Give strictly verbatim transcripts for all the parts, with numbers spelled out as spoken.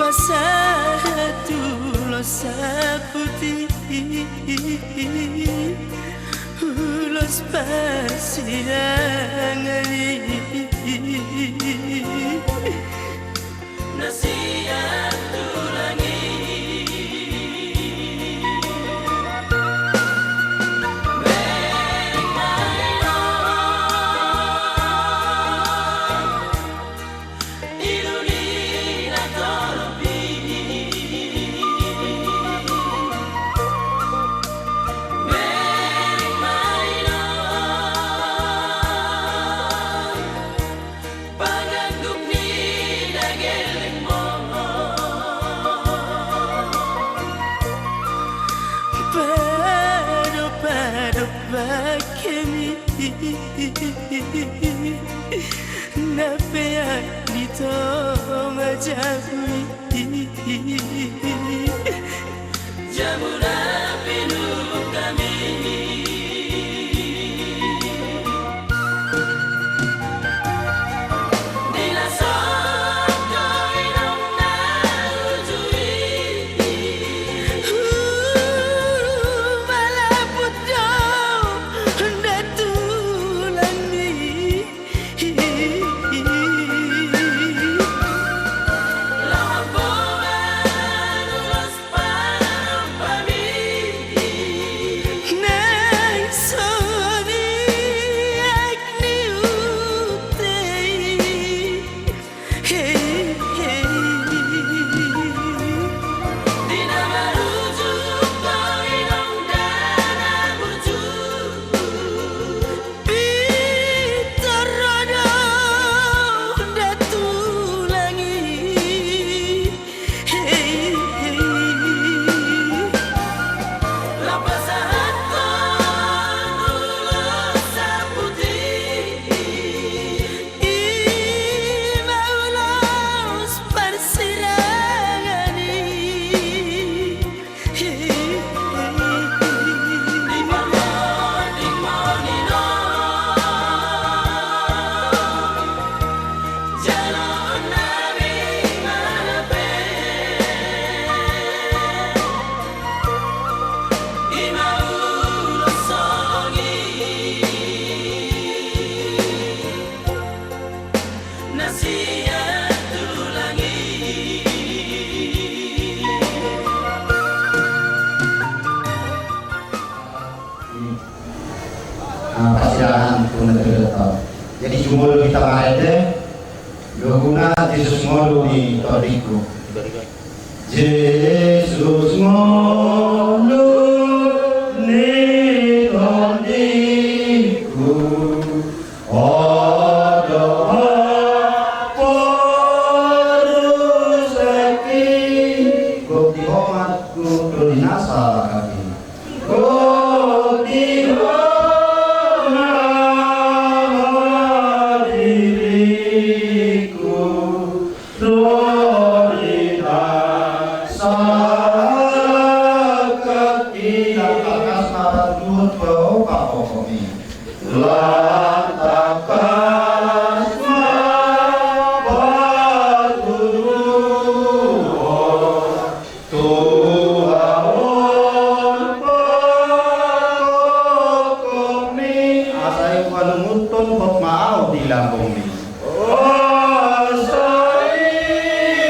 Sahat ulos saput i, ulos parsirangan i. Na sian tulang i. Bereng ma i do. Ilu ni na torop i. Bereng ma i do. Paganggu ni na gellengmon. Padopadop hami na peak di tonga jabu i. Jabu na pinungka hami. Di na songon i do na uju i. Malaput do nda tulang i. Pintor ro do nda tulang i. Laho pasahathon ulos saput i. I ma ulos parsirangan i. Na sian tulang i. Ah, parsirangan tu na jadi. Jadi jumolo hita marende. Dua guna Jesus ngolu ni tondingku. Jesus ngolu ni tondingku. Odohon porus haki. Gok di homat, gok di nasa haki. Gok di homat diriku. Rorita sangkaki. Tangkas ma patuduhon tu Jahowa pokokna. Lang tangkas ma patuduhon tu Jahowa pokokna. Asa i huhalungunhon hot ma ahu di lambungmi. Asa i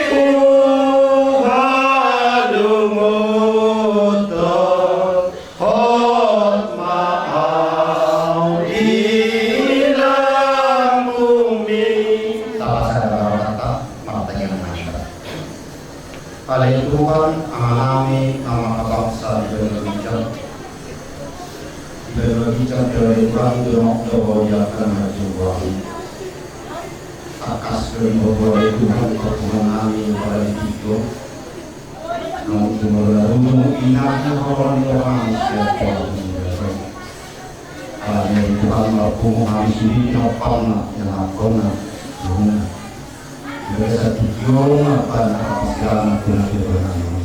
huhalungunhon hot ma ahu di lambungmi. Tapasada ma rohanta, martangiang ma hita. Ale Tuhan, Amanami, Ama habangsa di banua ginjang. Di banua ginjang pe ale Tuhan, donok do Ho di angka na marjual. Tangkas do Ho ale Tuhan, Tuhan nami, ale Tuhan. Naung jumolo na rujung inang ni Ho ni Tuhan, siap Tuhan. Ale Tuhan, marpungu hami sude pinompangna, ianakhonna, suhutna. Bagasan tingki on ma hata parsirangan tu na pinahanami.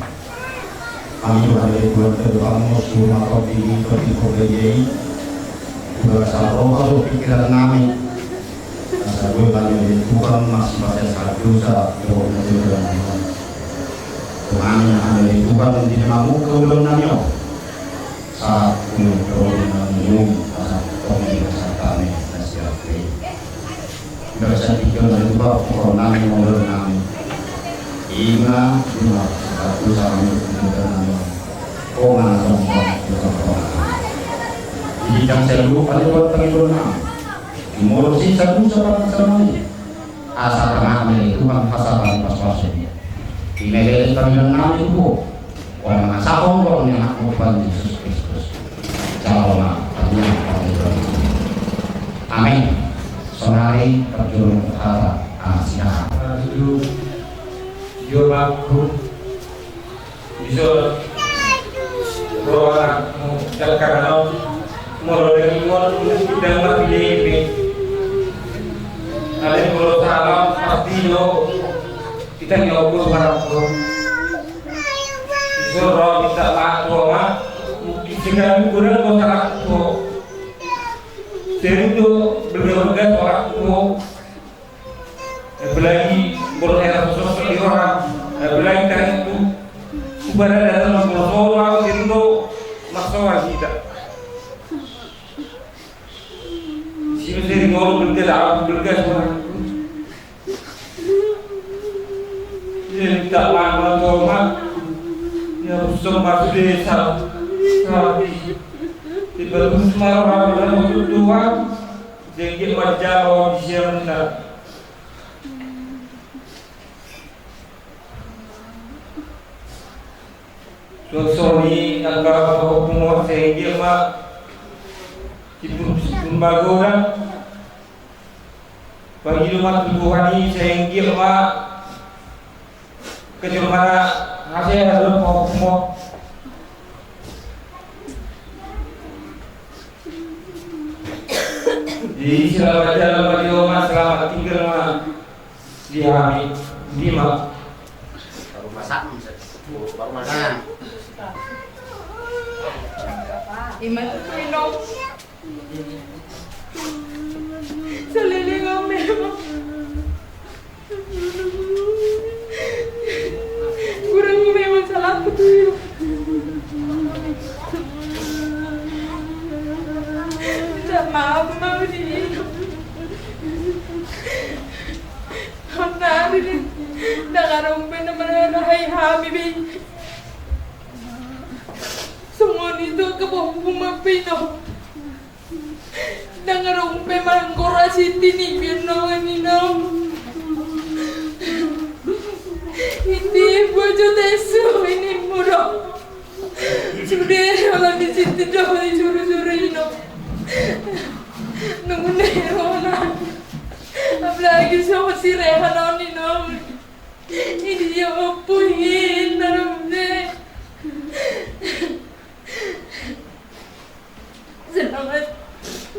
Hami Tuhan, ale Tuhan, tadok hamu suhut ma tondingmi, tonding Ho badia i. Bagasan roha dohot pingkirannami. Asa boi hami, ale Tuhan, masipasian sahat dosa dohot na jolo nami. Amin, amin. Tuhan, di nama mu kemuliaan nami, oh. Saat ku berdoa dengan minum, pasal kami, pasal kami, nasihat kami. Bersedih dengan dua, pokok nami, menurut nami. Ima, ima, satu, satu, satu, satu. Oh, mana, satu, satu, satu. Di bidang saya lupa, ada buat pengiburan nami. Mengurusi satu, satu, satu. Asa tangihon Tuhan, asa tangihon pasupasu. Di media panggilan nami tu, orang masa orang yang aku Tuhan Yesus Kristus. Calon. Amin. Sonari perjuru kata asina. Aduh. Yo, aku. Iso ro anakmu, dangkaran au, molo denggan on, dang marlebe. Alai molo salam, pasti do, hita ni ogo suara ko. Iso ro minta maaf tu ama, mungkin sekarang kurang do salah ko. Sering do, belum suara ko. Apalagi molo era sosok di orang, apalagi kan itu. Ibarat datang molo solo au, itu do masalah kita. Sini sering ngomong bergerak, bergerak orang. Ini tak lama tomat. Ya, usung masuk desa. Tapi tiba-tiba semarang, orang itu Tuhan. Jadi, dia baca, oh, di siang, nah. Suang songon i angka pahompu, sehingga ma sipun, sipun magodang. Pangido ma tu Tuhan i, sehingga ma kejur mana hasil hasil pahompu. Jadi, selamat jalan, Pak Tio, Mas. Selamat tinggal, Mas. Di hami, di ma. Baru masak, baru masak. Ima tu, Tio. Saleleng au memang. Kurang memang salahku tu. Minta maaf, mau di. Hona ari ni, ndang adong pe na manarahi hami be. Songon i tu angka pahompu ma pe, Tio. Ndang adong pe manggora siti ni biar nongan ni, Tio. Indi bojo tesu ini mudo. Sude, olat ni siti do, suru-suru, Tio. Nungnga ni roha. Apalagi songon si Rehan on, Tio. Ini dia opo ini, Tio. Selamat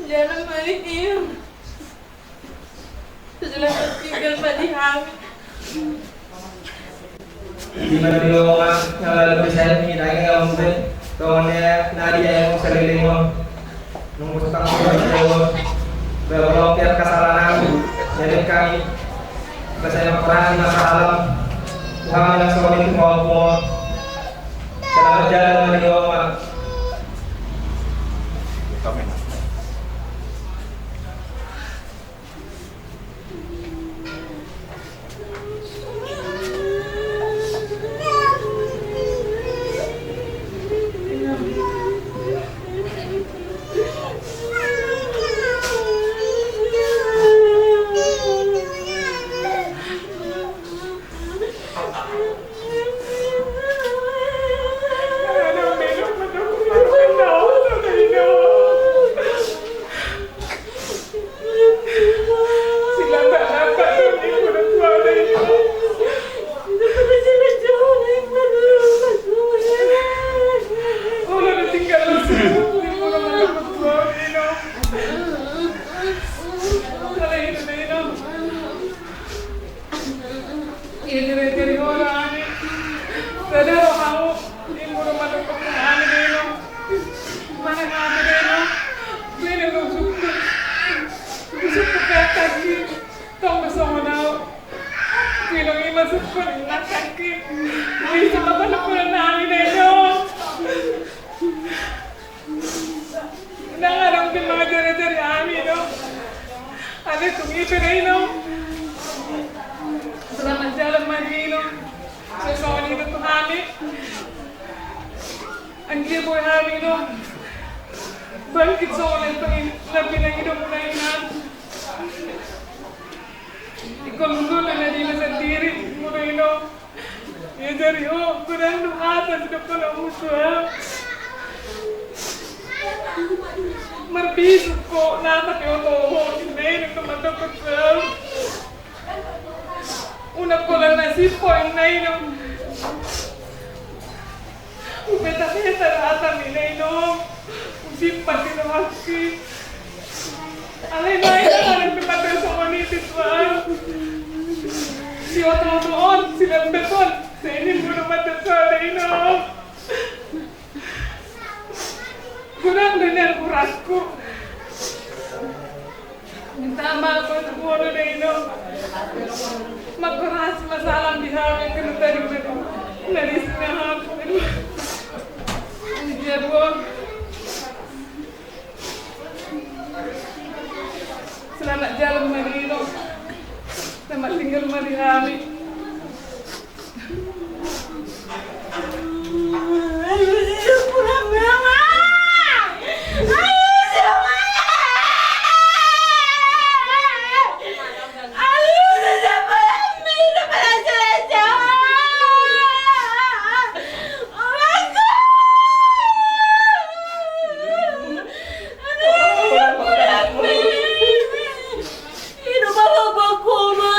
jalan balik, Tio. Selamat tinggal ma di hami. Di mana dia orang yang lalu saya ni, nanya orang tu, kau ni, nari yang saleleng on. Nunga so tangkas di jabu on, ba molo pian kasalanan, jadi kami, ba sai mangkorhon na salam, Tuhan na so mintu mau pun, selamat jalan ma di oma. Tung i pe da, Ino. Selamat jalan ma di, Ino. Songon i do tu hami. Anggiat boi hami, Ino, bangkit songon na pinangido muna, Ino. Ingkon luluna na di na sandiri muna, Ino. Ia jadi ho, godang do hata sidok kona musuh. Marbisuk ho, na tapi oto ho, inna, Ino, na mandapot ho. Unang holan na simpoin, inna, Ino. Hubetabeta do hata, inna, Ino. Husimpan di rohangki. Alai, Ino, alai pe mandok songon i tu ahu. Siotooto on, silambek on, sai nimmu do mandok songon i, Ino. Godang do nian hurangku. Minta maaf tu boru, Ino. Mangkorasi ma salam di hami, kena tadi na di sini aku. Ini dia, Bun. Selamat jalan ma di, Ino. Selamat tinggal ma di hami. Ino ma, Bapa, ho ma.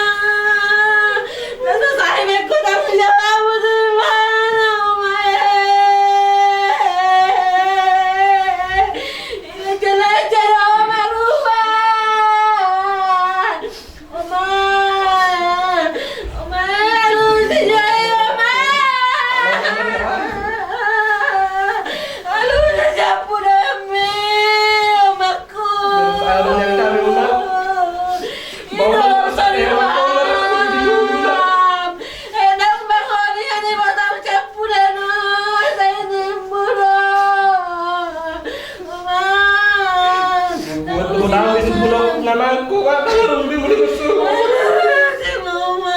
Na so sae be ho tanggung jawabmu tu ibana, Oma, e. Ino jala jala, Oma, rupa. Oma. Oma, alusi jo i, Oma. Alusi jo ampunanmi, Oma. Aduh, yang kami, Uma. Ino, sorry, Mam. Enak banget nih, ini batang campur, enak. Saya nyembur. Uma. Buat lu tahu itu pulau nama aku, Uma. Taruh di mulut. Uma. Uma.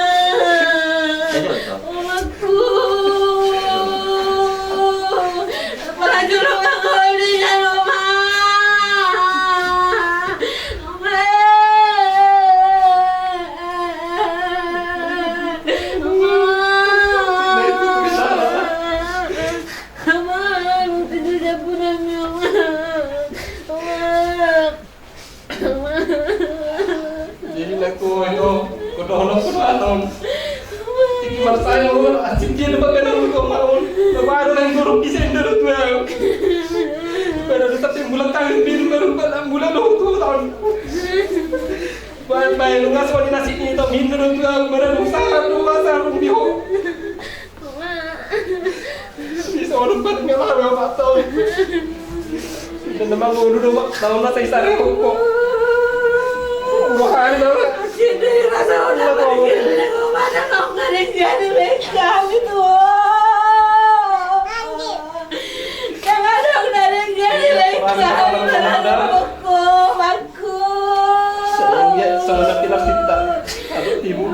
Jadi laku itu, kudohon, kudohon. Tingki marsaya, Uma, asing dia dapat kena hukum, Uma. Dapat ada yang buruk di sini, dapat, Uma. Pada tetap yang bulan kawin, bin, baru empat bulan, dua tahun. Baik, baik, lu ngasih nasi ini, tau, bin, dapat, Uma. Baru usaha, lu usaha, lu biho. Bisa orang buat ngelawan apa tau. Dan nama gua dulu, Mak, tahu lah saya sare kok. Dua hari dah. Sini rasa udah pergi dari rumah, dan kau nggak ada yang jadi bengkak gitu. Yang ada udah ada yang jadi bengkak. Mana ada kok, Mak? Sehingga salah satu kita, aduh, ibu.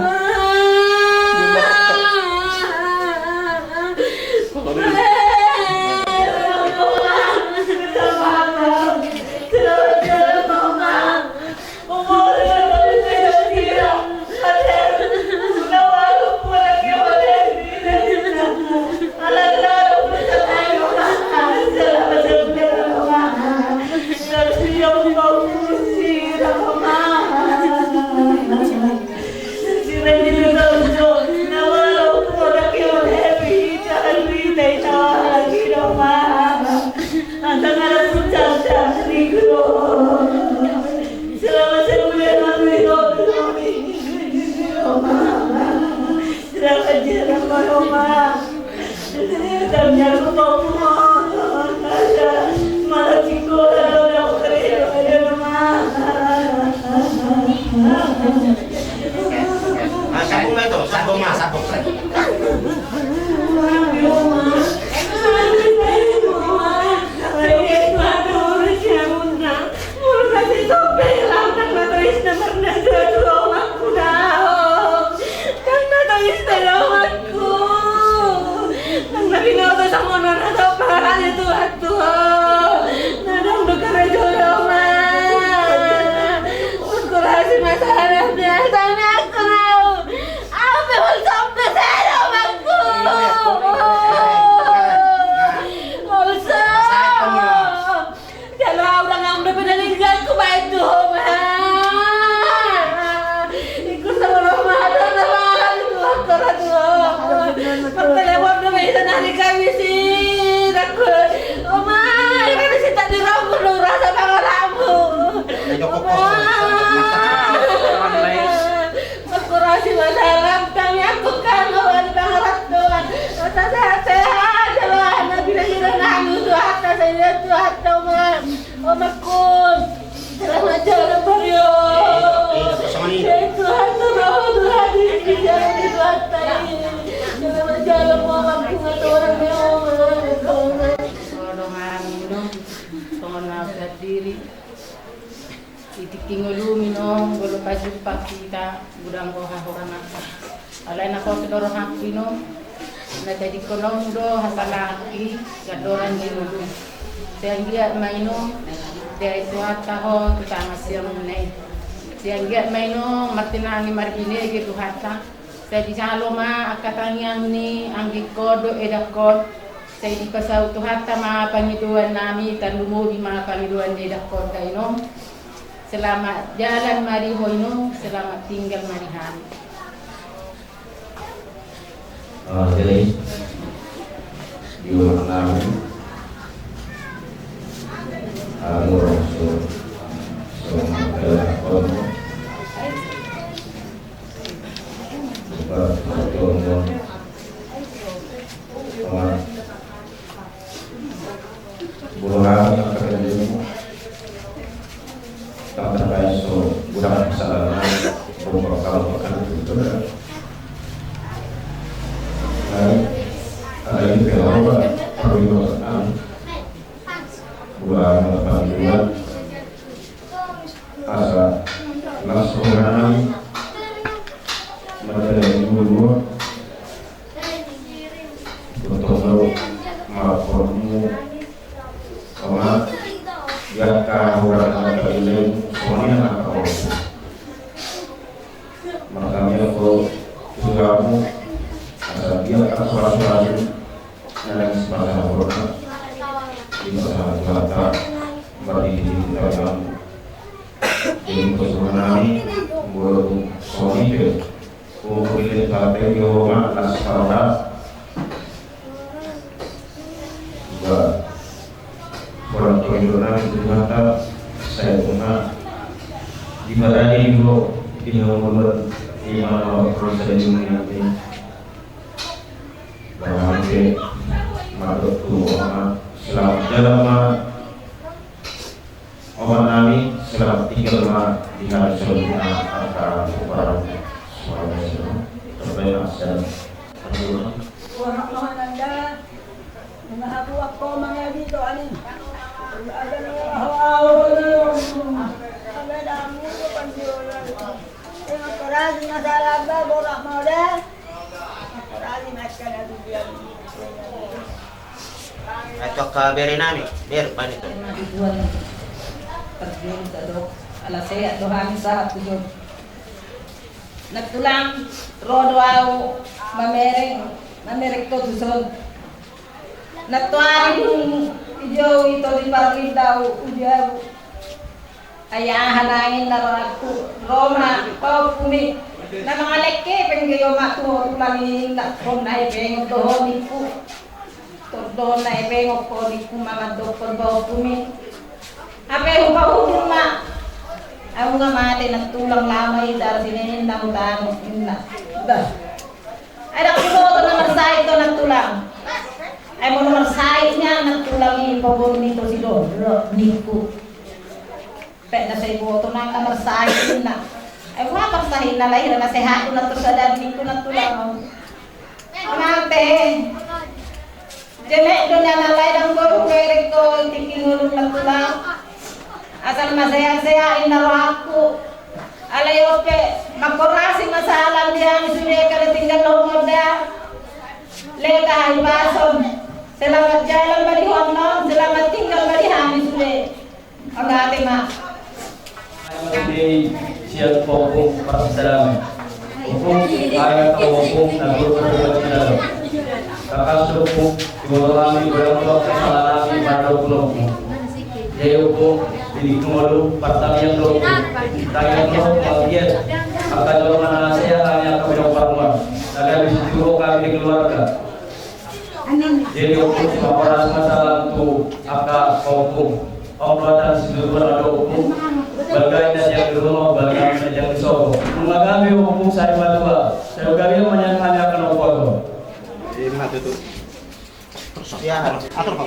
Ah, sambung ma itu, sambung ma, sambung. Tuhanta, Oma. Omakku. Selamat jalan, Mario. Tuhan, tolong, Tuhan, ini jalan di Tuhanta ini. Selamat jalan, Oma. Aku nggak tahu orang dia, Oma. Tolong, Oma. Tolong, Oma. Sendiri. Di tingki ngolumi, Inong, molo pajumpang hita, godang roha, roha nasa. Alai na ho do rohangku, Inong, na jadingkon on do hasalaanki, gandoran di ngolumi. Sai anggiat ma, Inong, diae Tuhanta ho tu tangan siamunna i. Sai anggiat ma, Inong, martinangi marbinege Tuhanta. Sai dijalo ma angka tangiang ni anggingkon dohot edangkon. Sai dipasaut Tuhanta ma pangidoannami, tarlumobi ma pangidoan ni edangkonta, Inong. Selamat jalan ma di ho, Inong, selamat tinggal ma di hami. Ah, jadi, di rumah nami, ah, orang so, so, Asa las roha nami mandalani ngolu, botomu, marapotmu, oma, di angka hurang na tarilen, songon i angka opo. Martamiang ho tu hamu, asa di angka hurang-hurang na naeng sipasahaton, dipasahat Tuhanta marhite-hite tangiangmu. Jadi, pasuruan nami, molo tung songon i pe, umur ni Tuhanta i, Jahowa ma na siparoha. Ba, holan tongido nami tu Tuhanta, sai tung ma diparade di ho di hangoluan i ma na marproses di dunia i. Ba, hami pe mandok tu oma, selamat jalan ma. Oma nami, selamat tinggal ma di hami saluhutna, angka parhata. Terbaik, Mas. Wah, Mahananda. Nunga habuat ho mangadi to ani. Ada ho, ada ho. Terima kasih, masalah ba, borak modal. Ai tu angka bere nami, ber, bani tu. Ema dibuan. Perjuru tado. Ala sehat do hami sahat tu jolo. Nantulang, ro do au mamereng, mamereng ho tu son. Nantuari dung ijou ito di parlindau ujau. Ai aha nangkin na rohangku, ro ma pahompumi. Na mangaleke pengge i oma tu ho tulang i, na hon na hepeng do ho ningku. Tor do hon na hepeng ho ningku ma mandokkon pahompumi. Hape hupahuhur ma. Ai nunga mate nantulang, lama i tarsinein na hutanu inna. Bah. Ai ndang huboto na marsahit do nantulang. Ai molo marsahit nian nantulang i, paboru ni tosi do, ro ningku. Pe na sai boto nang na marsahit inna. Ai boha marsahit na lahir na sehat do na tu sadari ningku nantulang. Mate. Jenek do na nalai dang boru merek ko tingki ngolum nantulang. Asal ma sehat-sehat inna rohangku. Alai on pe mangkorasi ma sahalam di hami sude, kada tinggal ho ma da. Leta hipason. Selamat jalan ma di ho annon, selamat tinggal ma di hami sude. Mauliate ma. Mauliate sian Ompung Parsisalame. Ompung, anak Ompung, na turun dari Cina. Kakak Ompung, di bawah kami, berapa kesalahan kami pada Ompung. Jadi Ompung, di ngolu, pertanian do Ompung. Tanya do Ompung, bagian. Angka jolo mana saya hanya kami dong parmuan. Tapi habis itu kami di keluarga. Jadi Ompung, mangkorasi ma salam tu angka Ompung. Ompung, atan situtu na do Ompung. Balga i na sian di rumah, balga i na sian di sopo. Nunga gabe Ompung sari matua. Sai gabe ma nian hami angka na hupaboa. Ima tutu. Atur, Pak.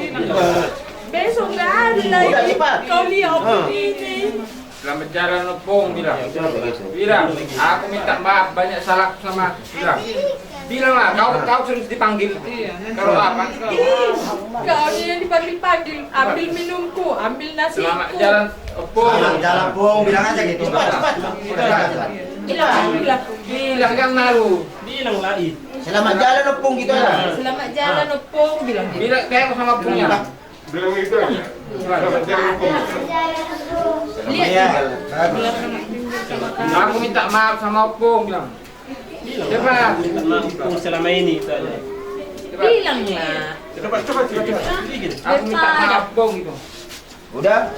Besok Udah, cepat. Kau lihat aku ini. Selamat jalan, Ompung, bilang. Bilang, aku minta maaf, banyak salahku sama, bilang. Bilanglah, kau, kau terus dipanggil. Kalau apa? Kau ini yang dipanggil-panggil, ambil minumku, ambil nasiku. Selamat jalan, Ompung. Selamat jalan, Ompung, bilang aja gitu. Cepat, cepat. Bilang, bilang. Bilang, jangan malu. Bilang lagi. Selamat jalan, Ompung, gitu aja. Selamat jalan, Ompung, bilang gitu. Bilang, kayak sama Ompungnya. Bilang itu aja. Iya. Aku minta maaf sama Ompung, bilang. Coba. Minta maaf, Ompung, selama ini, itu aja. Coba. Bilanglah. Coba, coba, coba, coba. Aku minta maaf, Ompung, gitu. Udah?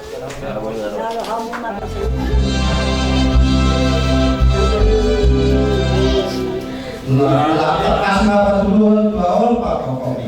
Nah, kasih apa dulu, Pak Om, Pak Om?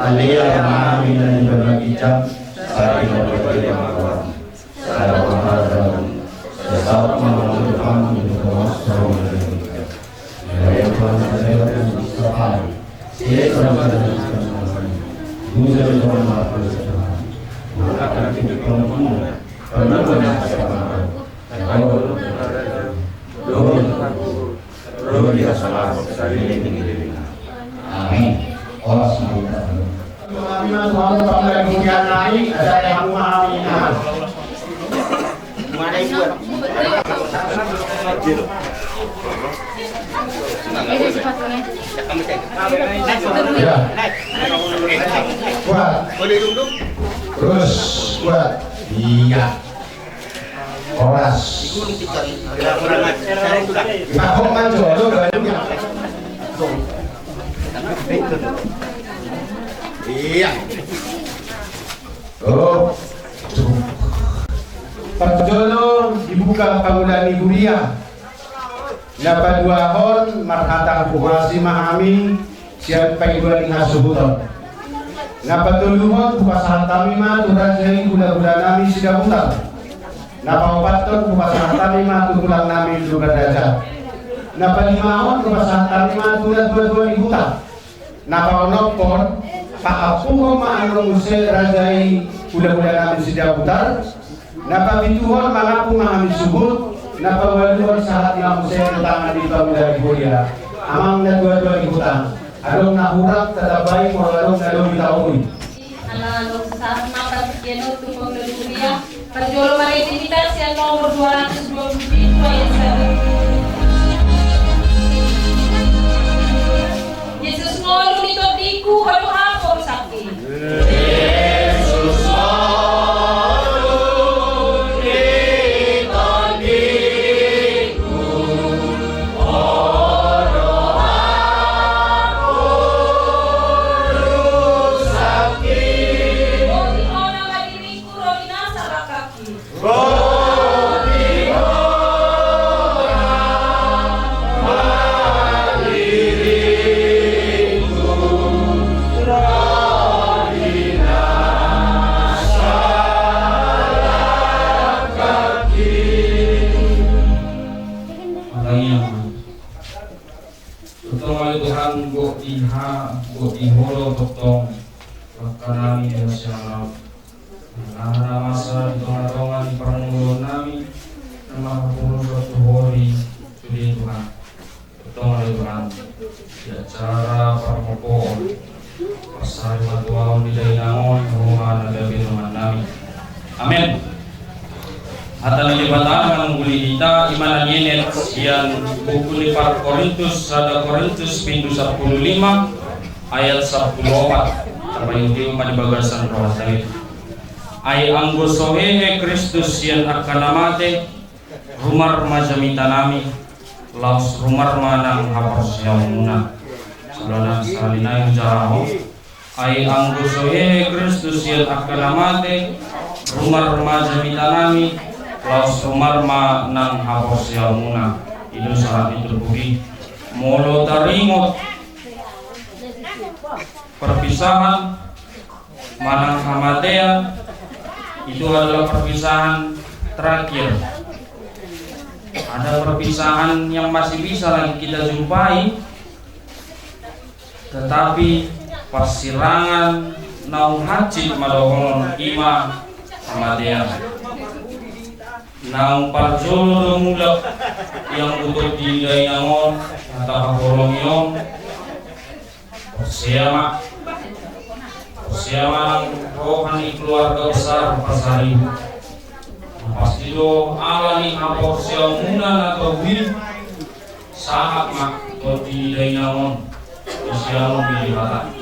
Alea ma inang ni baba ginjang, sai na berkeliling. Amin. Horas ma hita. Ya. Kuat. Terus kuat. Iya. Horas. Iya. Oh. Parjolo dibuka pangula ni huria. Na paduahon marhata huhuasi ma hami sian pangidoan ni hasuhuton. Na patoluhon hupasahat hami ma tu raja i hulahula nami Sidabutar. Na paopathon hupasahat hami ma tu tulang nami Lumban Raja. Na palimahon hupasahat hami ma tu na tuatua ni huta. Na paonomhon paampuhon ma annon muse raja i hulahula nami Sidabutar. Na papituhon mangampu ma hami suhut. Na paualuhon sahat ma muse tu tangan ni pangula ni huria, amang na tuatua ni huta. Adong na hurang tatambai, molo adong na lobi taoloi. Ala adong sahat ma partingkian on tu pangula ni huria. Parjolo marende hita sian nomor dua ratus dua puluh pitu ayat sada. Jesus ngolu ni tondingku, olo hapo saki. Jesus ngolu ni tondingku, olo hapo saki. Boti hona ma diriku, ro di nasa bakaki. Tongtong ale Tuhan, gok di ha, gok di Ho do tongtong langka nami di hasiangan. Nang na masa di tongatonga ni parngoluon nami, na manghaporus tu Ho do sude Tuhan. Tongtong ale Tuhan, di acara parmompoon, parsari ma tu ahu ni dainang on, Ho ma na gabe dongan nami. Amen. Hata ni Debata manguli hita, i ma na nienet sian buku ni Par Korintus, sada Korintus bindu sampulu lima, ayat sampulu opat. Tapaihutihut ma di bagasan roha nami. Ai anggo so hehe Kristus sian angka na mate, Rumar ma jamitanami, laos rumar ma nang haporseaonmuna. Saluhutna sahali nai hujahahon. Ai anggo so hehe Kristus sian angka na mate, rumar ma jamitanami, laos rumar ma nang haporseaonmuna. I do sahat ni turpuk i. Molo taringot perpisahan manang hamatean, itu adalah perpisahan terakhir. Ada perpisahan yang masih bisa lagi kita jumpai, tetapi parsirangan naung hansit ma dohonon i ma hamatean. Naung parjolo do mulak i anggo Tondi Dainang on, hata haholongi on. Porsea ma. Porsea ma nang roha ni keluarga besar Pasaribu. Na pasti do ala ni haporseaonmuna na togu i, sahat ma Tondi Dainang on tu siamun ni Debata.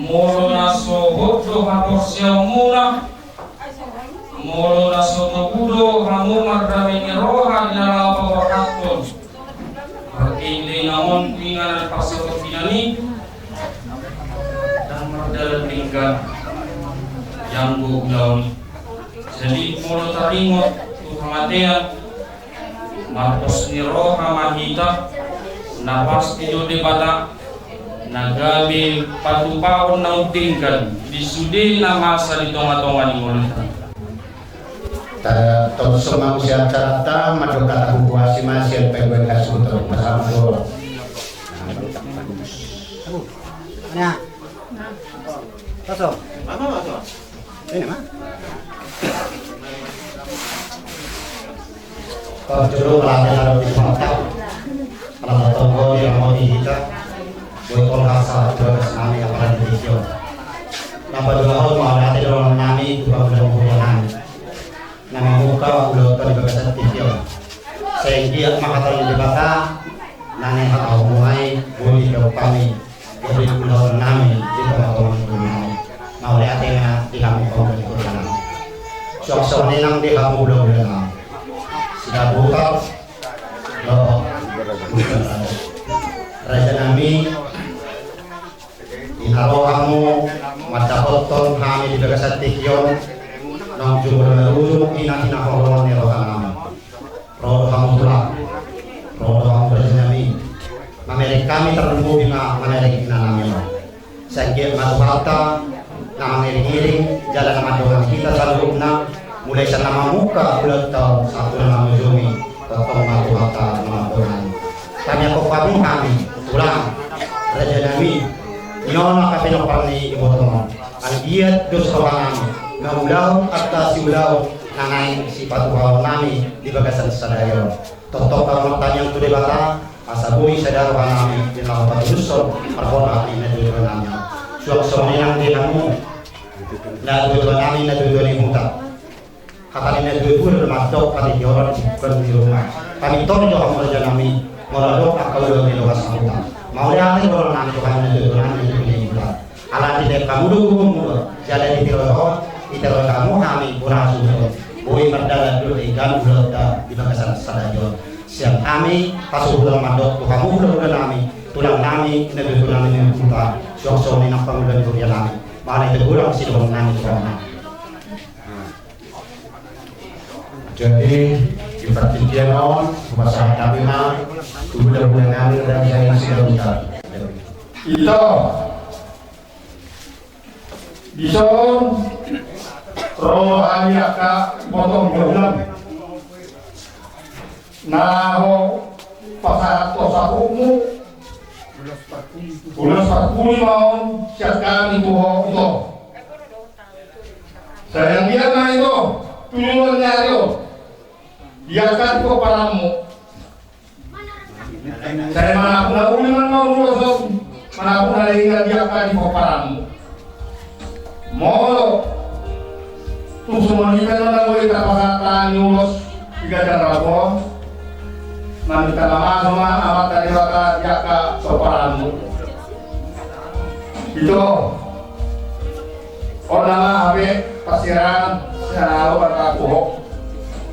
Molo na so hot do haporseaonmuna, molo na so togu do hamu mardame ni roha di na laho paborhathon partingkian on tu inganan parsatongkinan i, ndang mardalan denggan i anggo ulaon i. Jadi molo taringot tu hamatean, marpos ni roha ma hita, na pasti do Debata na gabe patupahon naung denggan di sude na masa di tongatonga ni ngolunta. Tara tolso ma muse acaranta, mandok hata huhuasi ma sian penggoeng hasuhuton, pasahat ma tu ho. Nah. Kosong. Ini ma. Parjolo mauliate ma di Tuhanta, ala tongtong do diramoti hita, boi tolhas sahat tu bagas nami apala di tingki on. Na paduahon mauliate do dohonon nami tu pangula ni huria nami na mamungka ulaonta di bagasan tingki on. Sai anggiat ma hata ni Debata na naeng hatahononmuna i boi dipeop hami gabe ulaon nami di tongatonga ni ngolu nami. Mauliate ma di hamu pangula ni huria nami. Suang songon i nang di hamu hulahula nami. Sidabutar dohot raja nami, di na ro hamu mandapothon hami di bagasan tingki on, naung jumolo marujung i na hinaholongan ni roha nami. Ro do hamu tulang, ro do hamu raja nami. Mamereng hami tarlumobi ma mamereng inanami on. Sai anggiat ma Tuhanta na mangiringiring jala na mandongani hita saluhutna, mulai sian na mamungka ulaonta on sahat tu na mangujungi, tongtong ma Tuhanta na mandongani. Tangiangkon hamu hami tulang, raja nami, nion angka pinompar ni ibotom on. Anggiat dos rohanami mangulahon angka siulaon na naeng sipatupaon nami di bagasan sadari on. Tongtong hamu martangiang tu Debata asa boi sada rohanami di na laho patulushon parborhat ni natuatua nami. Suang songon i nang di hamu natuatua nami, natuatua ni huta. Hata ni natuatua do mandok, hata ni orang bukan di rumah. Hami tor jo hamu raja nami, molo adong angka ulaon ni loas sahuta. Mauliate do dohonon nami tu hamu natuatua nami, natuatua ni huta. Ala dilean hamu do gogomu do, jala ditiroi ho, ditiroi hamu hami bona hasuhuton. Boi mardalan do denggan ulaonta di bagasan sadari on. Sian hami hasuhuton mandok tu hamu hulahula nami, tulang nami, natuatua nami ni huta, suang songon i nang pangula ni huria nami. Mauliate godang sidohonon nami tu hamu. Jadi di partingkian on hupasahat hami ma tu hulahula nami raja i Sidabutar. Ito. Dison ro hami angka potong bohilam na hupasahat tu saputmu. Ulos parpudi ma on sian hami tu ho ito. Sai anggiat ma ito tu joloan ni ari on di angka di pomparanmu. Sai manang na uli ma na ulos on, manang na denggan di angka di pomparanmu. Molo tung songon i pe na boi tapasahat hami ulos di ganjang rap on, maminta mamasu ma Amanta Debata di angka pomparanmu. Ito, on nama hape parsirangan sian ahu tu ho.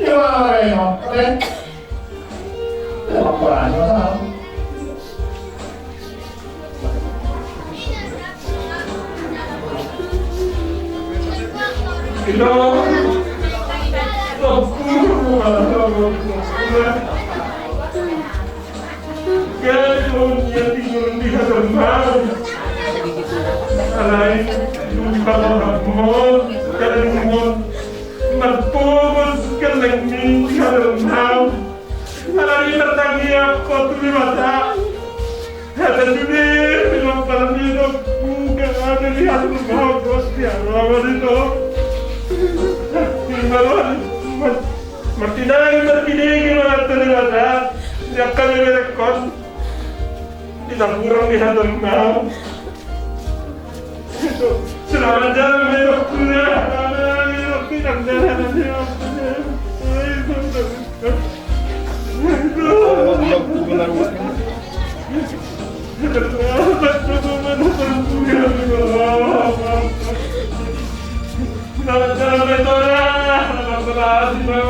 Ia, Reno, Ren. Ia, Reno, Reno. Ino. Gabe on ia tinggal di hadapan. Alai, di bawah mon, gabe mon. Marpogos gellengmi di hadapan. Alai martangiang ho tu Debata. Hata sude, pinomparmi do, bukan ada di hadapan. Pogos di hadapan itu. Di bawah, mar-, martinangi, martinangi, martinangi, martinangi. Dia kami merekon. Di na hurang di hadapan. Selamat jalan, Bro. Selamat jalan, Bro.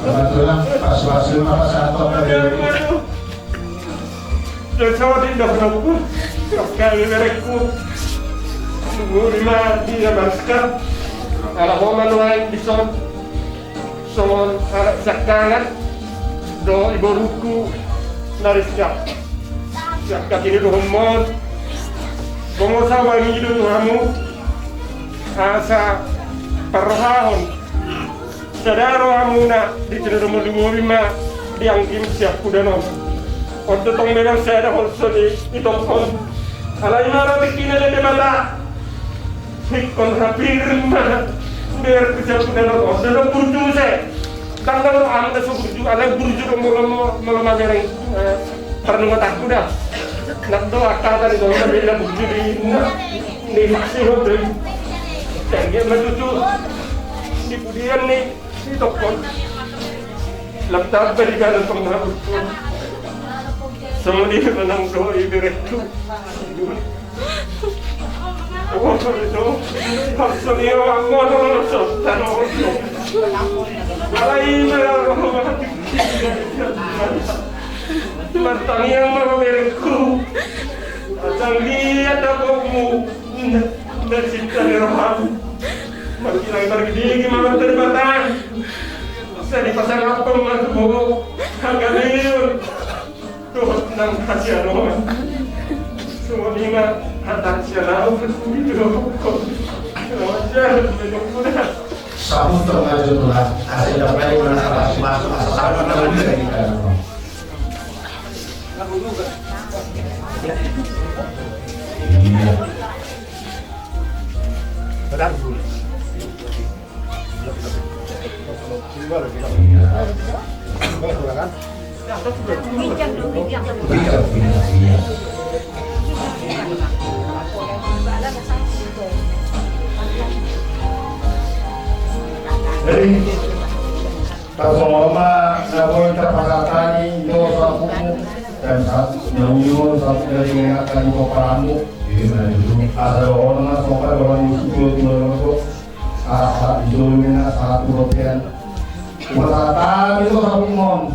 Kebetulan pas masuk apa satu apa dari Dosa di dosa ku, dosa di berekku. Nunga di ma dia marska. Ala ho ma nuaeng dison. Songon anak siangkangan do iboruku na ris siap. Siap kaki ni dohon mon. Bongosa wangi do hamu. Asa parrohahon. Sada rohamuna di tinodohon lumobi ma di anggim siap huda non. On do tong memang sada holso ni itongkon. Alai maro tingkina ni Debata. Hikon hapir ma. Biar ku siap huda non. On do burju se. Tanggal do amda so burju. Alai burju do molo molo mamereng. Parnunga takku da. Nak do akata di tong na beda burju di na. Ni maksi hotel. Tengge matutu. Di pudian ni. Itongkon. Lam tamba di kanan tong na burju. Songon i manang do iberekku. Oh, sorry, so. Sorry, oh, ammo, no, no, so, tano, so. Alai, no, no, no. Martangiang ma iberekku. Asal lihat aku mu. Dari cinta di roham. Makin lagi pergi digi malam terbatang. Saya dipasang apa mas bo. Hagaliun. Tuhan nang kasih anu. Semua lima hata sialau. Gitu. Wajar. Sabuto maju tulang. Asal dapat mana salah masuk asal salah. Iya. Jadi, tarsongon ma na boi tarpasahat hami, ito sapumu, dan sa-, na uli on sapu dari mengakan ito paramu. Asa dohonon ma sopa dohonon ito tu dohonon ito. Asa ito mena satu rotian. Upasahat hami ito sapumu on.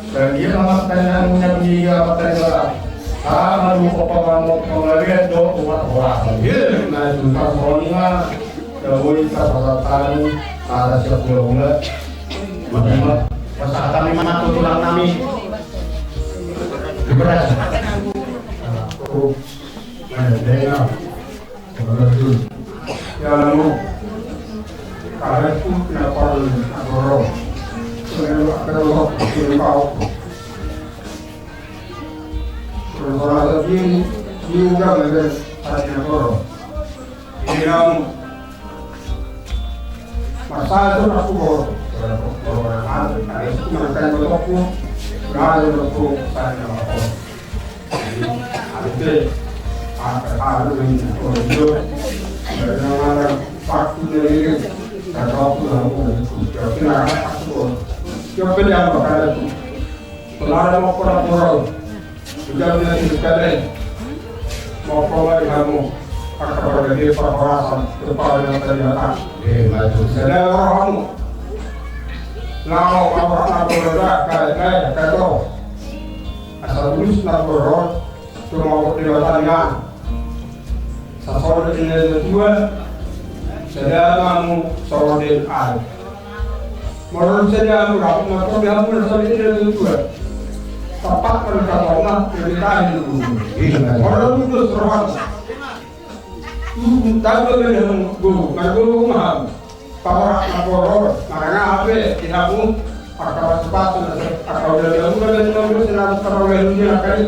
Dan dia nama tanya punya dia apa tadi lah. Sama lupa pamangot pengalian do umat orang. Iya, nah itu. Tarsongon ma. Dawai sapasahat hami, ada siap gula-gula. Pasahat hami ma tu tulang nami. Beras. Nah, dengar. Beras dulu. Ya, lalu. Karet pun tidak perlu, tidak perlu. Tidak perlu, tidak perlu. Perlu rasa diri, diundang dengan hati yang perlu. Di namu. Masalah tu aku bawa. Udah punya sini sekali. Mau kau lagi kamu. Pakai pakai dia pakai perasaan. Kepala yang tadi datang. Eh, maju. Saya orang kamu. Nah, mau orang apa udah kayak kayak kayak tuh. Asal tulus na borot, tumawag di batanian. Sasoro di na tua, sada ma hamu soro di ai. Molo sada hamu rap, maka di hamu na soro di na tua. Tapak mano katona, lebih tahan dulu. Molo putus rohan. Tahu lebih hamu, guru, kan guru ma hamu. Pahorak na boror, maranga hape di hamu, angka pasupasu na se, angka uda-uda muna be na muna se na tarolehon di angka i.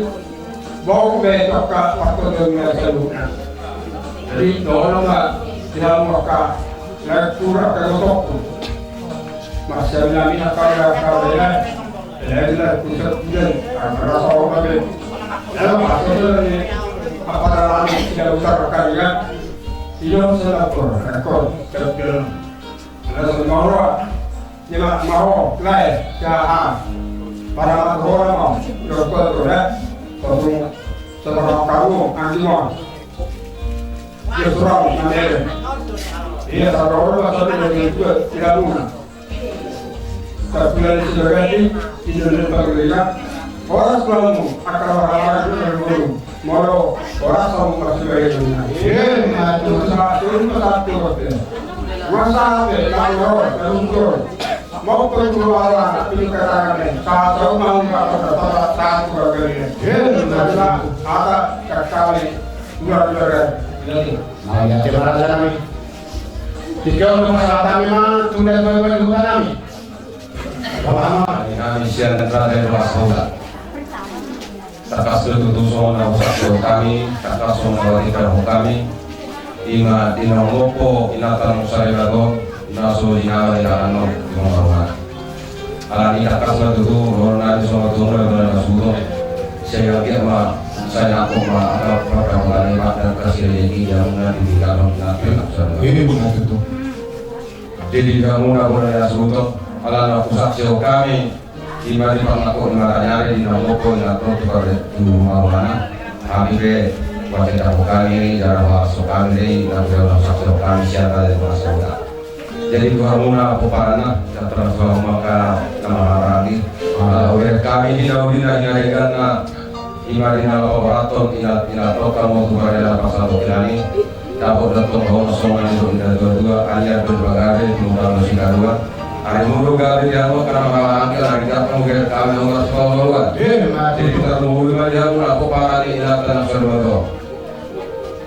Bau be angka partondion na saluhutna. Jadi dohonon ma di hamu angka lektur, angka gotokku. Marsiaminamian angka, angka bere. Jadi na pusat udan, angka rasa orang be. Dalam pasal ni apa dalam tidak usah kalian. Iyo, saya lapor, rekor, dan film. Ada semua orang. Dia nak mau, lain, jahat. Pada mak orang mau, dokter tu, ya. Tolong, tolong kamu, anjing mau. Dia surang, namanya. Iya, sama orang, sama dia juga, tidak guna. Tapi dari sebagai ini, ini dari pemerintah. Horas ma hamu, angka hamu dari guru. Molo, horas ma hamu, masih baik. Iya, maju. Satu, satu, satu. Masa apa? Kalau, kalau, kalau. Mau perlu ala, tapi katakan, satu mau, satu, satu, satu, satu. Iya, maju. Ada, kekali, dua, dua, dua. Nah, ya, terima kasih, kami. Tiga orang masalah kami, mah, tunda, tunda, tunda, kami. Bapak, mah. Kami sian Raja Dewasa Huta. Tangkas do tutu songon na husahat hami, tangkas songon na huhatahon hami. Ima di na umgopo inanta na sarimago, na so di hami na annon di rumah. Alani tangkas ma tutu, ro nami songon tutu na bona na sudo. Sai anggiat ma, sai angkop ma, angka pardapot ni ma, tangkas i lagi, yang na di dalam na tangkas. Ini benar tutu. Jadi, hamuna bona na sudo, ala na husaksihon hami, ima di pangangkop ni mata ni ari di na umgopo inanta tu pare tu maulana. Hami pe, patetahon hami, jala huhaso hami, na husaksihon hami, sian na di masa. Jadi, tu hamuna pomparanna, na terakhir tu hamuna angka na marhahaanggi. Ala ulian hami di na uli na hinadengganna, ima di na laho paborathon, ina, ina toka mo tu barela pasal tokilan i. Dapot do tong ho songon na nidok ni na tua-tua, andigan do pagabe, tinumpang do sigaruan. Ari mulu gabe di hamu angka na marhahaanggi, ari dapot manggabe hami hamu na sipaolo-oloan. Jadi tarlumobi ma di hamu na pomparan ni inanta na sarimago.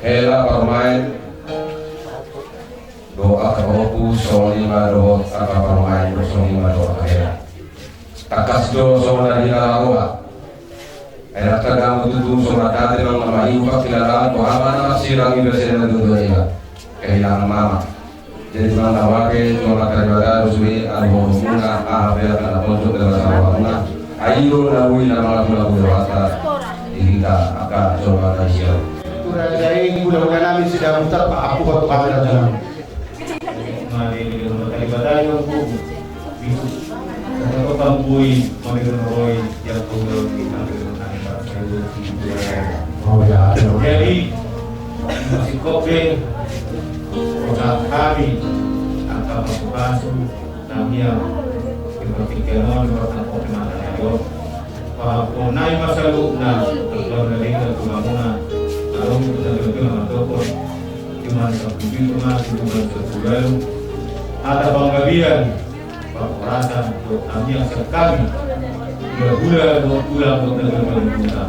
Hela parumaen. Dohot angka pahompu, songon i ma dohot angka parumaen, songon i ma dohot angka hela. Tangkas do songon na nidok ni na roha. Ai ndang tagangu tutu songon na date nang na maihu pangkilalaan, boha ma na marsirang i basa ni na tua-tua i. Kehilangan mama. Jadi nang na huape tu Amanta Debata do sude aluhononmuna, aha pe angka na pojok di bagasan rohamuna. Ai i do na uli na mangalualu rohanta di hita angka jolma na sian. Tu raja i, hulahula nami Sidabutar, paampuhon tu hami raja nami. Mari di rumah tadi badai, Ompu. Bisa. Kata kau kampui, mari rumah roi, yang kau dalam kita, kita, kita, kita, kita. Oh, ya, ya. Jadi, masih kopi, kota kami, angka pasu-pasu, Tangiang, di partingkian on, di partingkian on, di partingkian on. Pahompu nai ma saluhutna, angka na denggan tu hamuna, na ro tu hita na mandok on, di na sampulu pitu ma, di na sampulu ualu. Hata panggabean, parhorasan, dohot tangiang sian hami. Hulahula, dohot tulang, dohot na denggan tu hamuna.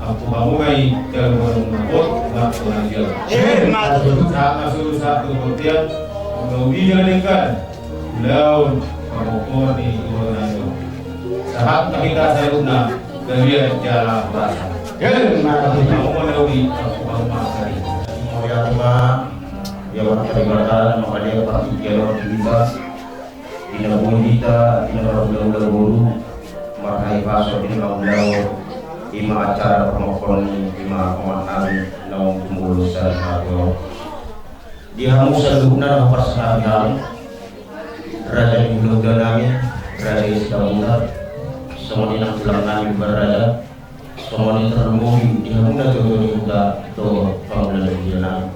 Ampu hamuna i, jalo ma na hot, marhona i jalo. Eh, mantap. Sahat ma solu sahat tu bontean, na uli na denggan. Ulaon, pamoponi, ulaon. Sahat ma hita saluhutna, gabe jala basa. Hei, mari. Mau mau na uli, aku mau makan. Mau ya, Pak. Ya, Pak, terima kasih, makanya Pak, ya, Pak. Di na boi hita, di na marhulahula boru, marhahipason, di na mangulahon, i ma acara pamangkon ni, i ma omak nami naung tumolo sahali on. Di hamu saluhutna na huparsangapi hami, raja ni hulahula nami, raja i Sidabutar, songon i nang tulang nami Baraja, songon i tarlumobi di hamu na toto ni huta dohot pangula ni huta nami.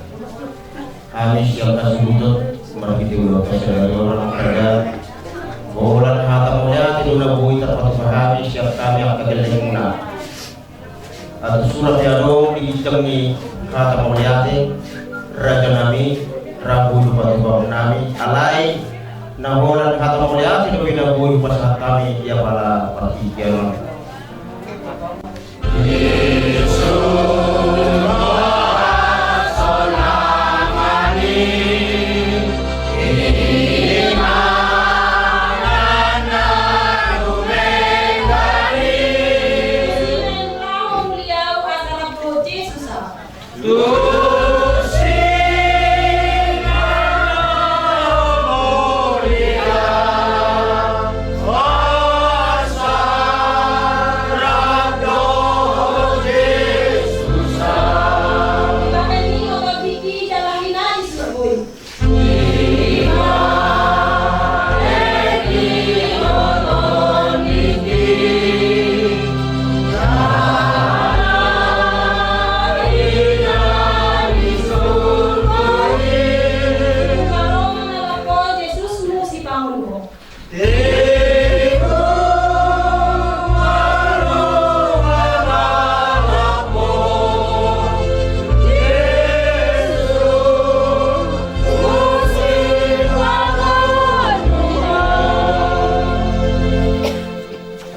Hami sian hasuhuton marhite ulaonta sadari on, raja, holan hata mauliate do na boi tarpatupa hami sian hami angka gellengmuna. Atur surat ni adong di ginjang ni hata mauliate, raja nami, rambu tu patupaon nami, alai na holan hata mauliate dope na boi hupasahat hami di apala partingkian on.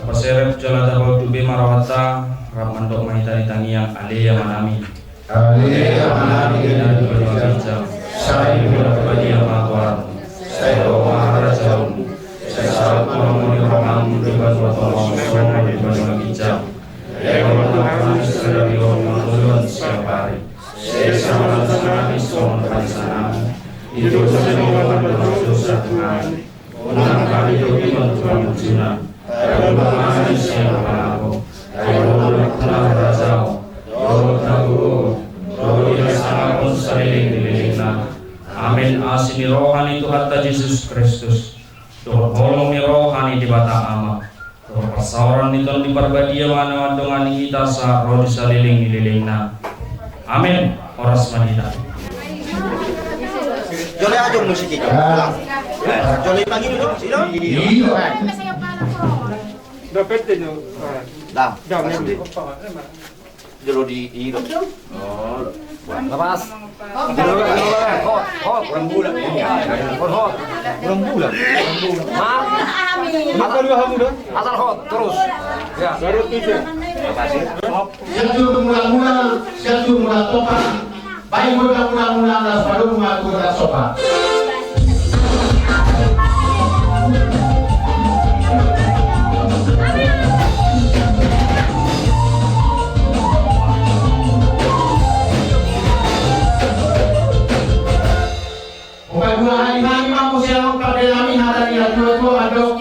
Tapaserep jala tapaunduk be ma rohanta, rap mandok ma hita di tangiang: Ale Amanami. Ale Amanami na di banua ginjang, sai diparbadia ma goarmu, sai ro ma harajaonmu, sai saut ma lomo ni roham di banua tonga on songon na di banua ginjang. Ego ma tu hami sadari on mangolu on siapari. Sesa ma tu hami songon panesanami di dosa ni angka na mandosa tu hami. Unang hami togihon tu pangunjunan, tapi ulos ma hami sian pangago. Ai Ho do nampuna harajaon dohot hagogoon dohot hasangapon saleleng ni lelengna. Amen. Asi ni roha ni Tuhanta Jesus Kristus, dohot holong ni roha ni Debata Ama, dohot parsaoran ni Tondi Parbadia ma na mandongani hita sahat ro di saleleng ni lelengna. Amen. Horas ma di hita. Jolo ajo musik i. Jolo pangido jo musik i. Iya. Dapat tu. Dah. Dah. Jolo di i do. Oh. Lepas. Hot, hot. Bulan-bulan. Hot, hot. Bulan-bulan. Mar. Asal dua hamu dah. Asal hot terus. Ya. Baru tujuh. Siap tu mula-mula, siap tu mula topa. Baik mula-mula, mula las baru mengaku las topa. Upa dua hari nami ma muse on, pande nami hata ni natua-tua mandok: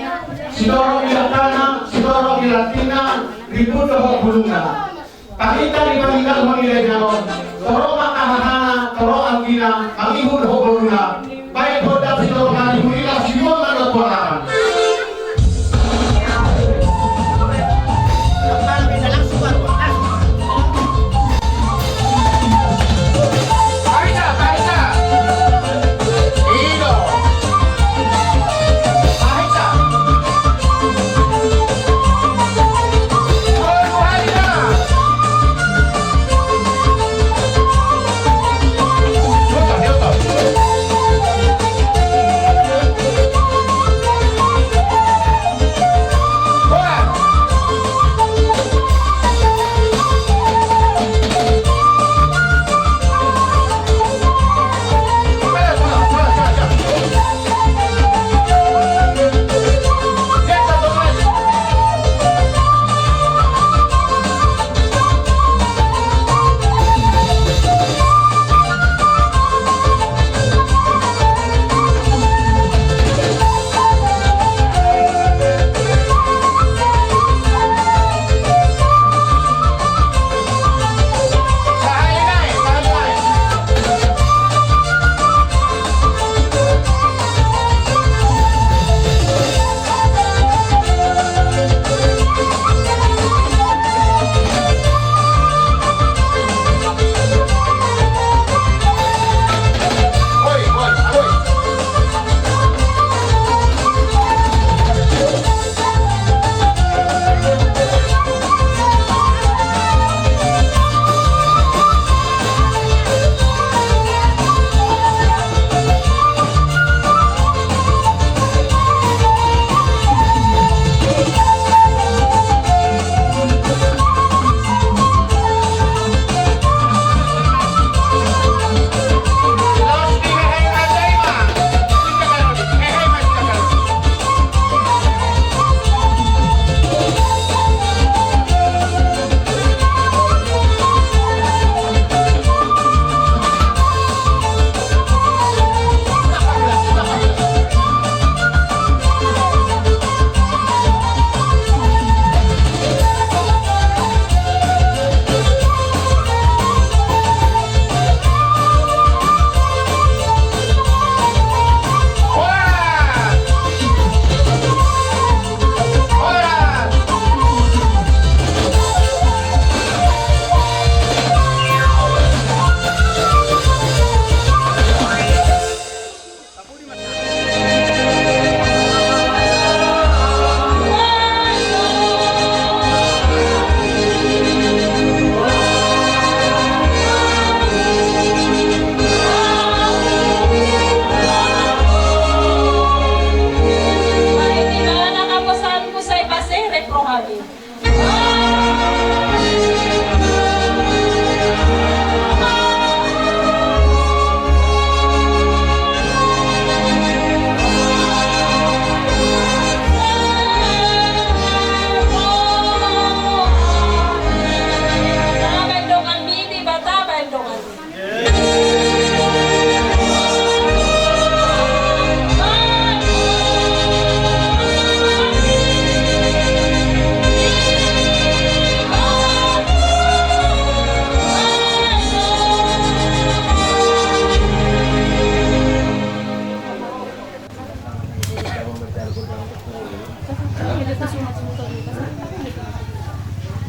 Sitorop di angkana, sitorop di rantingna, ribut dohot bulungna. Paminta ni paminta mangilai jagon, torop ma hahana, torop anggina, mangihut dohot boruna. Baen hondang sitorop nami hulila sibuan mandok ponakan.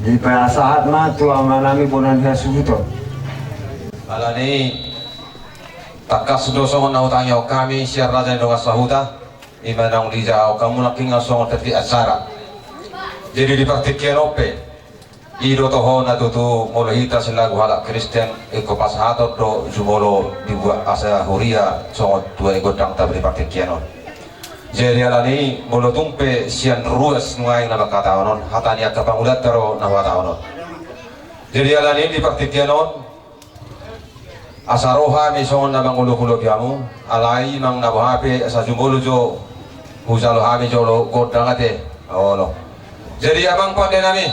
Dipasahat ma tu amanami bona ni hasuhuton. Alani tangkas do songon na hutangihon hami sian raja ni dongan sahuta, i ma naung dijahahon hamu nangkin songon tertib acara. Jadi di partingkian on pe, i do tohona tutu molo hita selaku halak Kristen ingkon pasahaton do jumolo dibuat asa huria songon tua ni gondang ta di partingkian on. Jadi alani molo tung pe sian ruas nuaeng na mangkatahon on, hata ni angka pangulanta do na huhatahon on. Jadi alani di partingkian on, asa ro hami songon na mangolopolopi hamu, alai manang na boha pe asa jumolo jo hujalo hami jolo gondang ate. Olo. Jadi amang pande nami,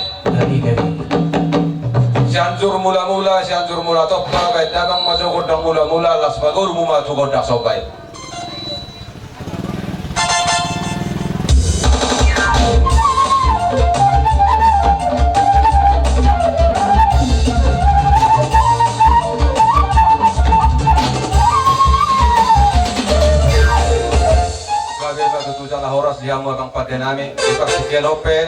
Sianjur Mulamula, Sianjur Mulatompa, baen damang ma jo gondang mulamula, las pagoru muna tu gondang somba i. Gabe ma tutu jala horas di hamu amang pande nami, di partingkian on pe,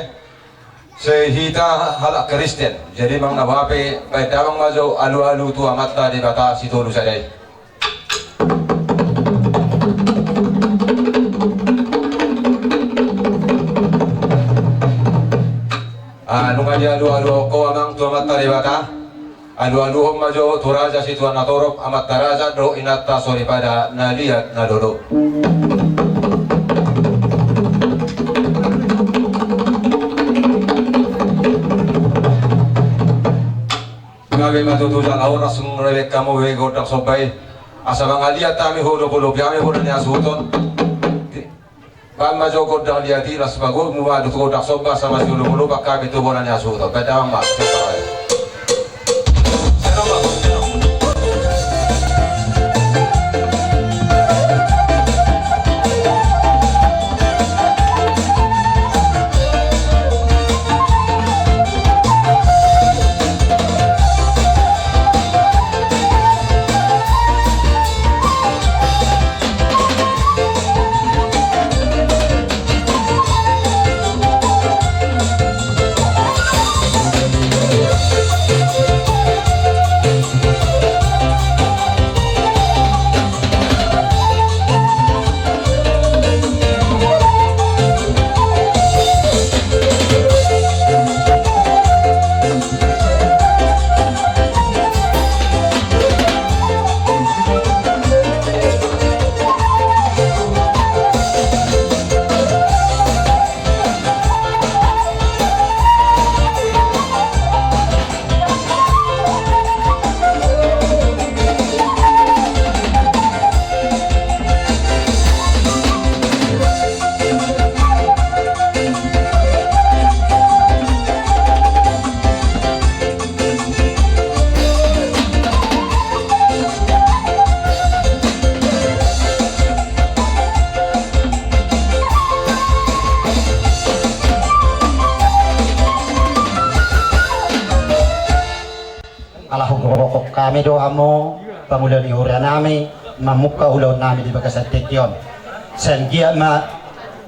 sai hita halak Kristen. Jadi manang na boha pe, baen damang ma jo alualu tu Amanta Debata Sitolu Sada i. Ah, nunga dialualuhon ho amang tu Amanta Debata, alualuhon ma jo tu raja situan na torop, amanta raja dohot inanta soripada na liat na lolo. Gabe ma tutu jala horas, nunga dibaen hamu be gondang somba i, asa mangaliat hami, huolopolopi hami bona ni hasuhuton. Baen ma jo gondang liat i, las pagoru muna tu gondang somba, asa masiolopolopan hami tu bona ni hasuhuton. Baen damang ma. Ala hugokhon hami do hamu pangula ni huria nami, mamungka ulaon nami di bagasan tingki on. Sai anggiat ma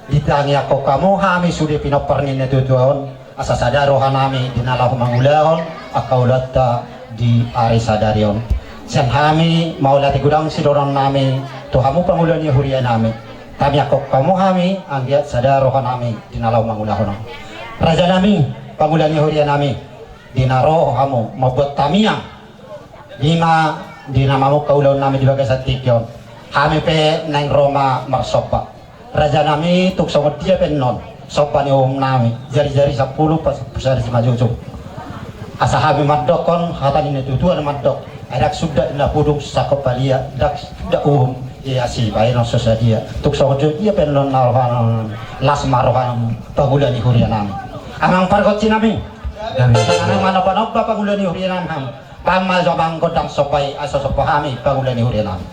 ditangiangkon hamu hami sude pinompar ni natuatua on, asa sada roha nami di na laho mangulahon angka ulaonta di ari sadari on. Sian hami mauliate godang sidohonon nami tu hamu pangula ni huria nami. Tangiangkon hamu hami anggiat sada roha nami di na laho mangulahon on. Raja nami, pangula ni huria nami, di na ro hamu mambuat tangiang, i ma di na mamungka ulaon nami di bagasan tingki on, hami pe naeng ro ma marsomba. Raja nami, tung songon dia pe annon, Somba ni uhum nami, jari-jari sampulu, pas-, pasari simanjujung. Asa hami mandokkon, hata ni natuatua na mandok: Ai ndang sundat na pudung sangkot palia, ndang sundat uhum ia sibahenon so sadia. Tung songon dia pe annon na rohanami, las ma roham pangula ni huria nami. Amang pargonsi nami, amang manomba-nomba pangula ni huria nami, ham. Bahen ma jo amang gondang somba i, asa somba hami pangula ni huria nami.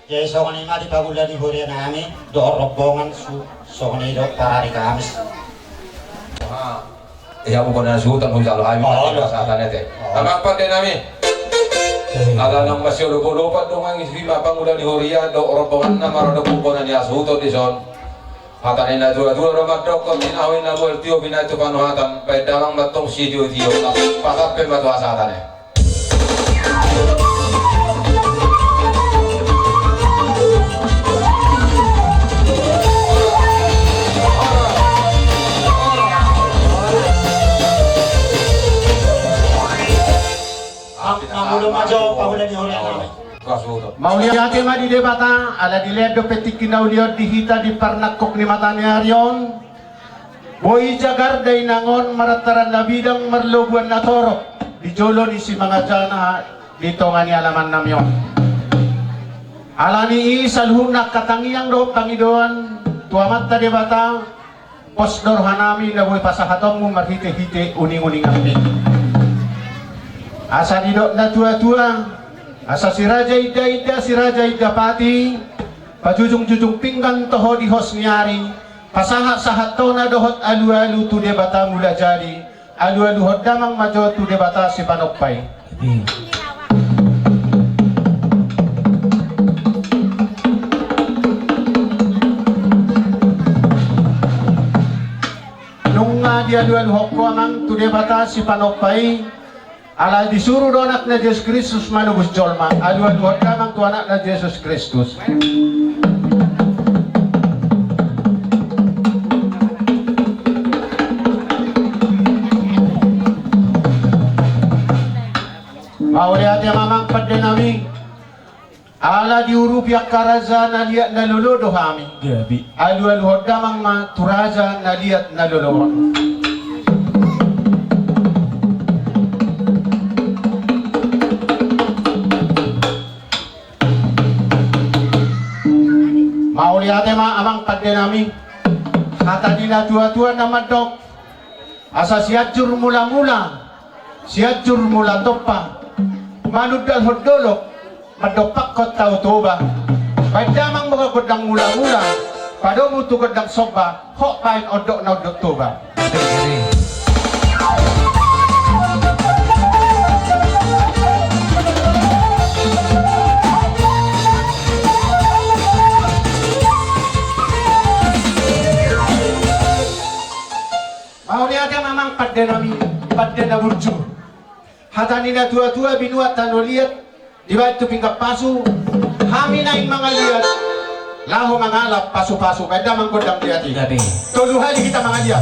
Jadi songon i ma di pangula ni huria nami dohot rombongan su-, songon i do parari Kamis. Ia bukan na suhuton hujalo hami. Oh, mati iya. Satan ete. Oh. Amang pande nami. Iya. Ala nang masiolop-olopan dongan i, si ma pangula ni huria dohot rombongan na maradophon bona ni hasuhuton dison. Hata ni natuatua do mandok: Tinahu i na bual tio, binahen tu panuhatan, bahen damang ma tong sitiotio, pasahat pe ma tu hasahatan i. Mangula ma jo pangula ni huria nami. Mauliate ma di Debata, ala dilehon dope tingki na uli on di hita di parnangkok ni mataniari on. Boi jagar dainang on, marantaran na bidang, marlobuan na torop di jolo ni simangaja na di tonga ni alaman nami on. Ala ni i saluhutna angka tangiang dohot pangidoan tu Amanta Debata, pos do roha nami na boi pasahatonmu marhitehite uninguninganmi. Asa didok natuatua, asa si raja indainda, si raja indapati, pajujungjujung pinggan toho di hos ni ari, pasahatsahat tona dohot alualu tu Debata Mulajadi, alualuhon damang ma jo tu Debata Sipanompa i. Nunga dialualuhon ho amang tu Debata Sipanompa i, ala disuru do Anakna Jesus Kristus manobus jolma, alualuhon damang tu Anakna Jesus Kristus. Mauliate ma amang pande nami. Ala diurupi angka raja na liat na lolo do hami. Gabe. Alualuhon damang ma tu raja na liat na lolo on. Mauliate ma amang pande nami. Hata ni natuatua na mandok: Asa Sianjur Mulamula, Sianjur Mulatompa, manundalhon dolok, mandompakhon Tao Toba. Baen damang ma gondang mulamula, padomu tu gondang somba, hot baen ondok na ondok Toba. Mauliate ma amang pande nami, pande na burju. Hata ni natuatua: Binuat tano liat, dibahen tu pinggan pasu, hami naeng mangaliat, Laho mangalap pasu-pasu, baen damang gondang di atas i. Tolu hali hita mangaliat.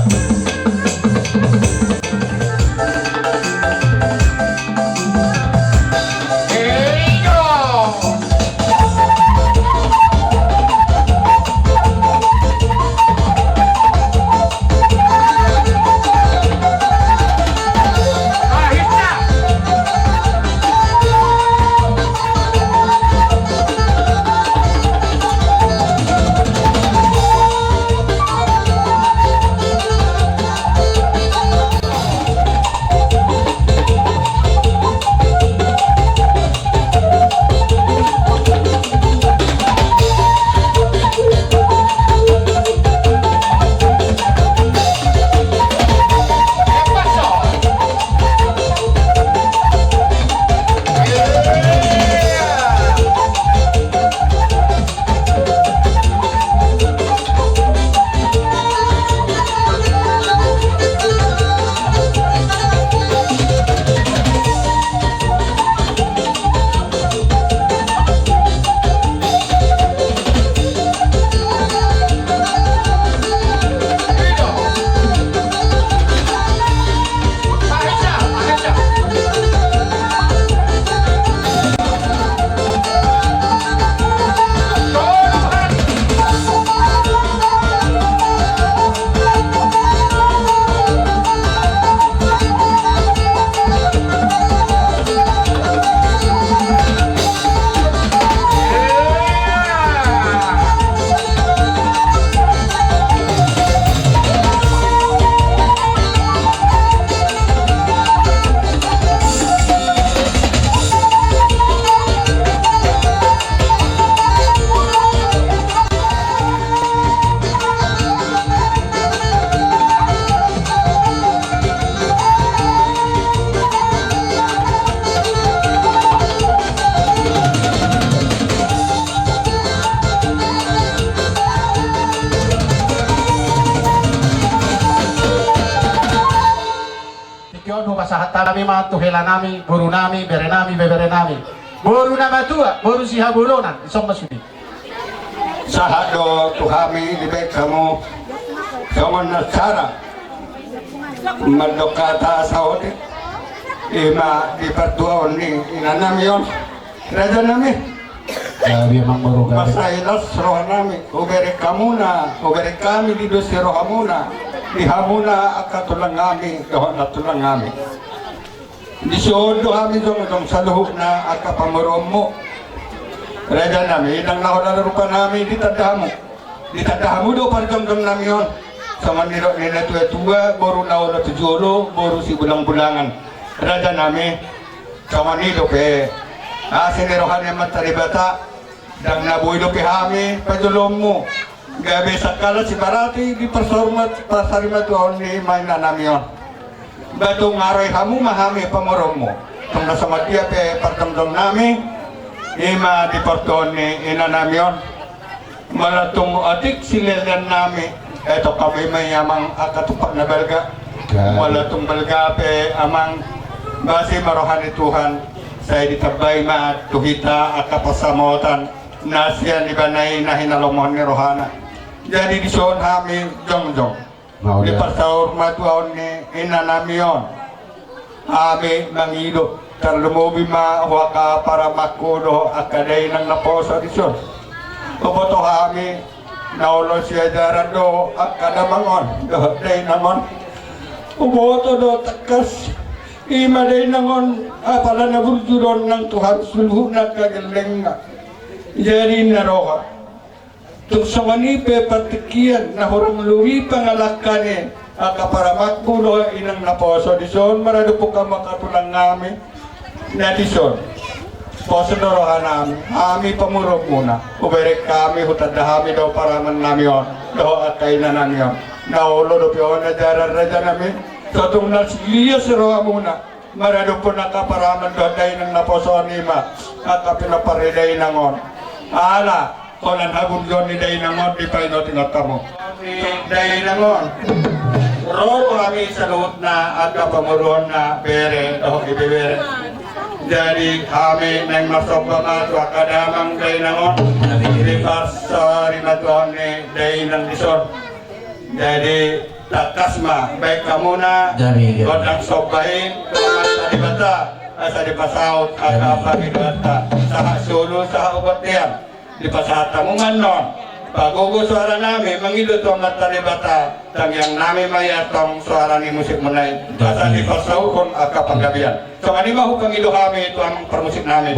Tingki on hupasahat hami ma tu hela nami, boru nami, bere nami, bebere nami. Boru na matua, boru Sihabolonan, dison ma sude. Sahat do tu hami dibaen hamu songon na sara mandok hata saotik, i ma di partuaon ni ina nami on. Raja nami. Gabe amang boru gabe. Mansai las roha nami, hubereng hamuna, hubereng hami di dos ni rohamuna, di hamuna angka tulang nami dohot nantulang nami. Dison do hami jongjong saluhutna angka pamoruonmu. Raja nami, ndang na holan rupa nami ditanda hamu. Ditanda hamu do parjongjong nami on. Songon nidok ni na tua-tua, boru na olo tu jolo, boru sibulang-bulangan. Raja nami, songon i dope asi ni roha ni Amanta Debata, ndang na boi dope hami pajoloonmu. Gabe sangkala sibarati di parsaur ma-, parsarimatua on ni ma ina nami on. Ba tung aroi hamu ma hami pamoruonmu. Tung na songon dia pe parjongjong nami, i ma di partuaon ni ina nami on. Molo tung otik silelean nami, etok hamu i ma i amang angka tumpak na balga. Molo tung balga pe amang, basi ma roha ni Tuhan, sai ditambai ma tu hita angka pansamotan na sian Ibana i na hinalomohon ni rohana. Jadi dison hami jongjong. Di parsaur matuaon ni ina nami on, hami mangido, tarlumobi ma tu angka paramangku dohot angka dainang naposo dison. Huboto hami na olo siajaran do angka damang on dohot dainang on. Huboto do tangkas i ma dainang on, apala na burju do nang tu hami saluhutna angka gellengna. Jadi na roha. Tung songon i pe partingkian na hurang lobi pangalangka ni angka paramangku dohot inang naposo dison maradophon hamu angka tulang nami na dison. Poso do roha nami, hami pamoruonmuna, hubereng hami, hutanda hami do paraman nami on dohot angka ina nami on. Na olo dope on ajaran raja nami, so tung na lias rohamuna maradophon angka paraman dohot dainang naposo on, i ma angka pinompar ni dainang on. Ala holan haburjuon ni dainang on dipaingot-ingot hamu. Dainang on, ro do hami saluhutna angka pamoruonna, bere dohot ibebere. Jadi hami naeng marsomba ma tu angka damang dainang on. Di parsari ma tu on ni dainang dison. Jadi tangkas ma baen hamuna gondang somba i tu Amanta Debata, asa dipasaut angka pangidoanta, sahat solu sahat tu bontean. Dipasahat hamu ma annon pagogo soara nami mangido tu Amanta Debata, tangiang nami ma i antong soara ni musik muna i, asa dipasaut hamu angka panggabean. Songon i ma hupangido hami tu amang parmusik nami.